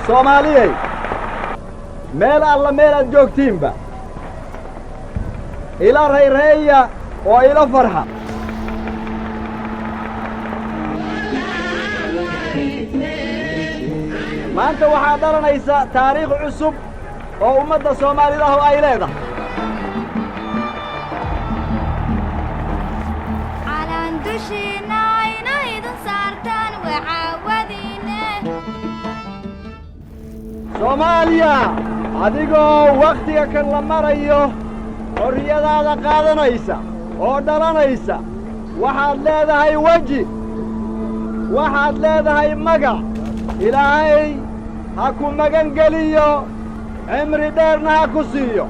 Soomaaliyey, meel alla meelaad joogtiinba, ila rayreeya oo ila farxa. Maanta waxaa dhalanaysa taariikh cusub oo ummadda Soomaalidahu ay leedahay. Calaan dushiinna inaydun saartaan wacaawadiinne. Soomaaliya, adigoo wakhtiga kan la marayo xorriyadaada qaadanaysa oo dhalanaysa, waxaad leedahay weji, waxaad leedahay magac. Ilaahay ha ku magan geliyo, cimri dheerna ha ku siiyo.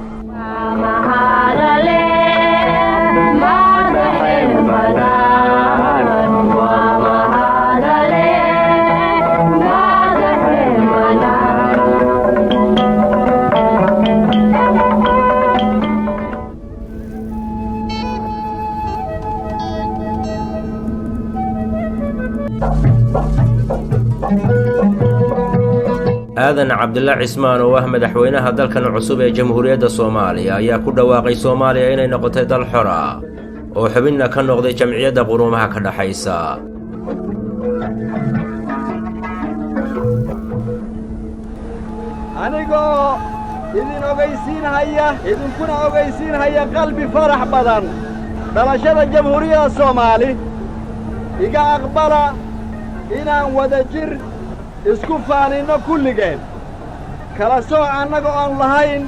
Aadan Cabdilla Cismaan oo ah madaxweynaha dalkan cusub ee Jamhuuriyadda Soomaaliya ayaa ku dhawaaqay Soomaaliya inay noqotay dal xor ah oo xubinna ka noqday Jamciyadda Quruumaha ka Dhexaysa. Anigoo idin ogaysiinhaya, idinkuna ogaysiinhaya qalbi farax badan dhalashada Jamhuuriyadda Soomaali, iga aqbala inaan wada jir isku faaninno kulligeen, kala sooc annaga oon lahayn.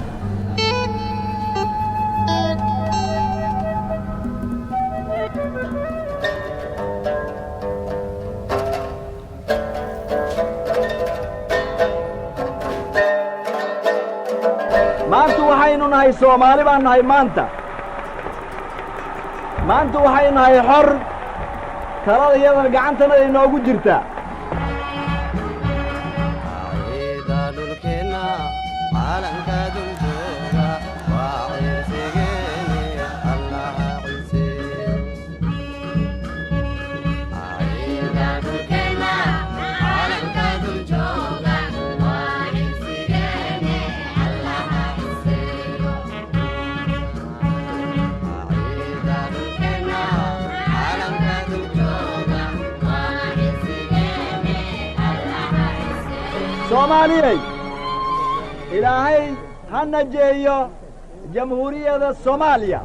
Maanta waxaynu nahay Soomaali baan nahay maanta. Maanta waxaynu nahay xor, talada iyadan gacantanada inoogu jirtaa. Ciida dhulkeenna caalanka dul jooga waa ciirsigeene, Allaha ciseeyo. Ciida dhulkeenna caalanka dul jooga waa ciirsigeene, Allaha ciseeyo. Ciida dhulkeenna caalanka dul jooga waa ciirsigeene, Allaha ciseeyo. Soomaaliyey, Ilaahay ha najeeyo Jamhuuriyadda Soomaaliya.